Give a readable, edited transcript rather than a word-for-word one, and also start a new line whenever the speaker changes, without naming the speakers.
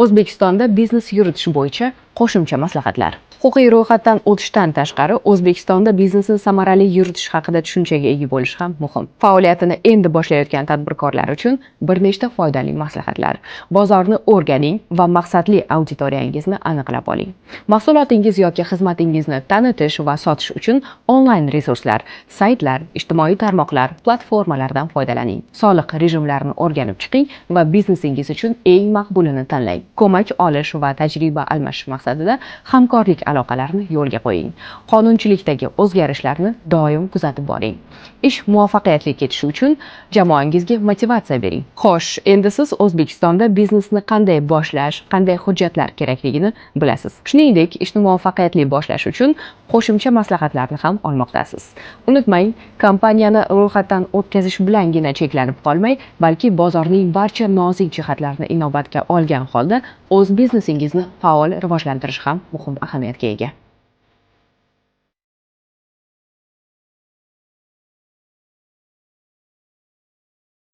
O'zbekistonda biznes yuritish bo'yicha qo'shimcha maslahatlar. Huquqiy ro'yxatdan o'tishdan tashqari, O'zbekistonda biznesni samarali yuritish haqida tushunchaga ega bo'lish ham muhim. Faoliyatini endi boshlayotgan tadbirkorlar uchun bir nechta foydali maslahatlar. Bozorni o'rganing va maqsadli auditoriyangizni aniqlab oling. Mahsulotingiz yoki xizmatingizni tanitish va sotish uchun onlayn resurslar, saytlar, ijtimoiy tarmoqlar, platformalardan foydalaning. Soliq rejimlarini o'rganib chiqing va biznesingiz uchun eng maqbulini tanlang. Ko'mak olish va tajriba almashish maqsadida hamkorlik aloqalarini yo'lga qo'ying. Qonunchilikdagi o'zgarishlarni doim kuzatib boring. Ish muvaffaqiyatli ketishi uchun jamoangizga motivatsiya bering. Xo'sh, endi siz O'zbekistonda biznesni qanday boshlash, qanday hujjatlar kerakligini bilasiz. Shuningdek, ishni muvaffaqiyatli boshlash uchun qo'shimcha maslahatlarni ham olmoqdasiz. Unutmang, kompaniyani ro'yxatdan o'tkazish bilangina cheklanib qolmay, balki bozorning barcha nozik jihatlarini inobatga olgan holda o'z biznesingizni faol rivojlantirish ham muhim ahamiyatga ega.